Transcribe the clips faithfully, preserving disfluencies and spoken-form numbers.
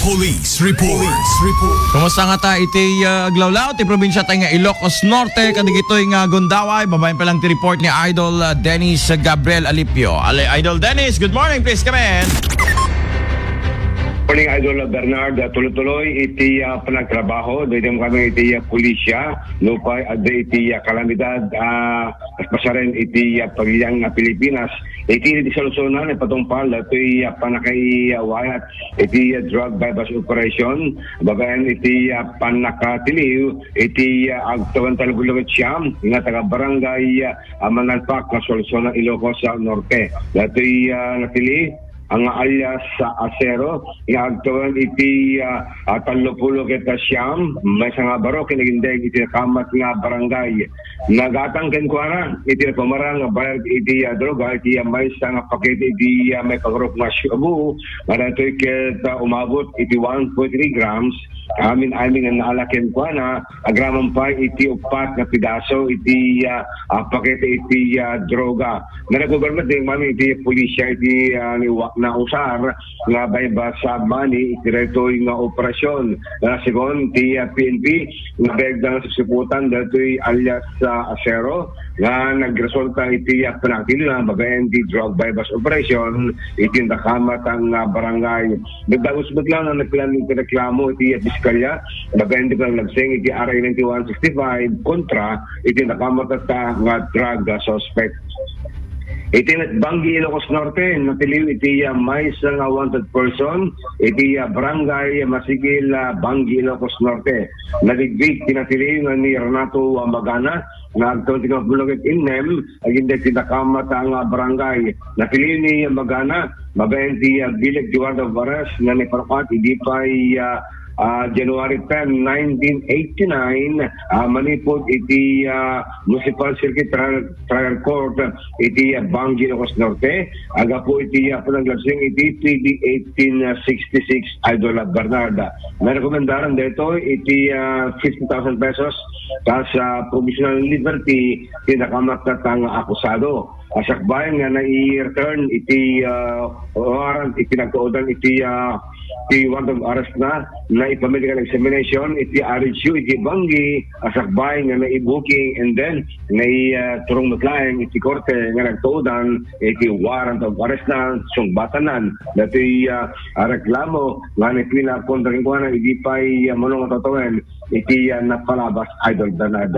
Police report. Police report. Kumusta ngata iti, ah, aglawlaw ti probinsia tayo nga Ilocos Norte, kadagitoy nga gundaway? Babaen pa lang ti report ni Idol, ah, Dennis Gabriel Alipio. Ali-, Idol Dennis, good morning, please come in. Morning, Idol Bernard. Ah, tuloy-tuloy iti, ah, panagtrabaho. Dito kami iti, ah, pulisya. Nupay, adda iti, ah, kalamidad, ah, pasaren iti, ah, pagilian nga Pilipinas. Iti, iti solusyonan, ipatungpal, ito'y, ah, panakaiwayat iti, ah, drug buy-bust operation, babaen iti, ah, pannakatiliw iti, ah, agtawan tallo puluh ket siam nga taga-barangay, ah, Manalpak nga solusyonan Ilocos Norte. Datoy, ah, natili, ang alias, ah, Acero, nga agtawan iti, ah, ah, tallo puluh ket siam, maysa nga baro ken nagindeg iti nakamat nga barangay. Nagatang kenkuana iti napamarang nga bayag iti, ah, droga iti, ah, maysa nga pakete iti, ah, maipangrok nga shabu, nga daytoy ket, ah, umabot iti one point three grams. Amin-amin nga naala kenkuana, agraman pay iti uppat nga pidaso iti, ah, ah, pakete iti, ah, droga. Nanagugar met daytoy iti pulisya iti, ah, niwa-, nausar nga buy-bust money iti daytoy nga operasyon. Nga segun ti, ah, P N P, nga beg nga sipsiputan daytoy alias, ah, Acero, nga nagresulta iti, ah, panakilna babaen ti drug buy-bust operation iti nakamat nga barangay. Nagdagus met lang nga nagpilan iti reklamo iti, ah, piskalya babaen ti panaglagseng iti R A ninety-one sixty-five kontra iti nakamat nga drug, ah, suspect. Iti met Banggi, Ilocos Norte, natiliw iti, ah, maysa nga wanted person iti, ah, barangay Masigil, ah, Banggi, Ilocos Norte. Nadigdig ti natiliw nga ni Renato, ah, Magana, nga agtawen ti kapulo ket innem, agindeg ti nakamat nga barangay. Natiliw ni Magana, babaen ti, ah, bileg ti warrant of arrest nga naiparukat idi pay, ah, ah, January ten, nineteen eighty-nine, ah, manipud iti, ah, Municipal Circuit Trial, Trial Court iti, ah, Banggi, Ilocos Norte, agapu iti, ah, panaglagseng iti P D eighteen sixty-six, Idol Bernard. Narekomendaran daytoy iti, ah, fifty thousand pesos kas, ah, provisional liberty ti nakamat nga akusado. Asakbay nga nai-return iti, ah, warrant iti nagtaudan iti, ah, ti warrant of arrest na, naipa-medical examination iti R H U iti Banggi, asakbay nga nai-booking and then nai, ah, turong met laeng iti korte nga nagtaudan iti warrant of arrest na sungbatanan datoy, ah, reklamo nga naipila kontra kenkuana idi pay, ah, mano nga tawen iti, ah, napalabas, Idol Bernard.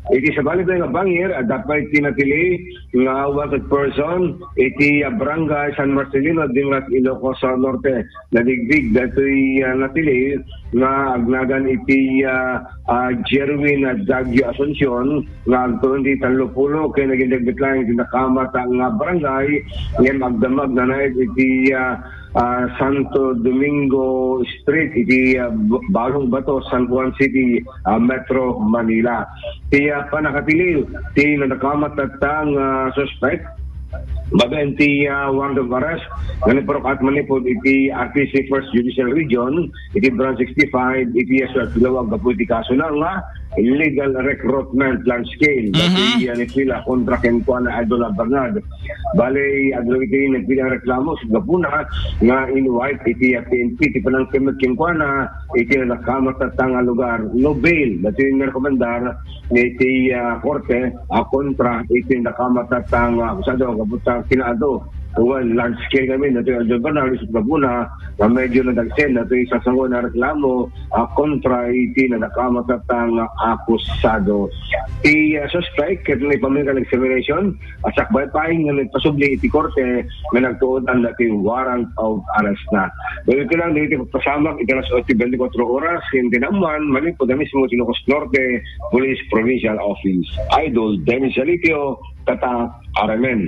Iti sabali nga bangir, adda pay ti natili nga wanted person iti, ah, Barangay San Marcelino, Dingrat, Ilocos Norte. Nadigdig datoy, ah, natili nga agnagan iti, ah, ah, Jerwin, ah, Dagio Asuncion nga agtuon ti tallo puluh ken nagindeg met laeng iti nakamat nga barangay ngem agdamag nanaed iti, ah, ah, Santo Domingo Street iti, ah, B-, Balong Bato, San Juan City, ah, Metro Manila. Ti, ah, panakatiliw ti nadakamat tatta nga suspect babaen ti, ah, warrant of arrest nga naiparukat manipud iti R T C First Judicial Region iti Branch sixty-five iti, ah, Suat, Bilawag gapu iti kaso na nga illegal recruitment, Lance Cale. Mhm. Dati, ah, naipila kontra kenkuana, Idol Bernard. Bale, adda iti nagpili nga reklamo, sa gapuna nga in-wipe iti P N P ti panangtemmeg kenkuana iti nadakamat tatta nga lugar. No bail, dati nga rekomendar iti, ah, korte, ah, kontra iti nadakamat tatta nga akusado, gapu ta kinaadu. Well, Lance Cale ngamin, dati Idol Bernard, sa gapuna nga medyo nadagsen, dati sasango na reklamo, ah, kontra iti nadakamat tatta nga akusado. Ti, ah, suspect, ket naipa-medical examination, asakbay pay nga nagpasubli iti korte nga nagtuodan dati warrant of arrest na. Dagiti lang dagiti pasamak iti alas otso bentikwatro oras, ken ti naammuan, manipud a mismo ti Ilocos Norte Police Provincial Office. Idol Dennis Alipio, Tatak R M N.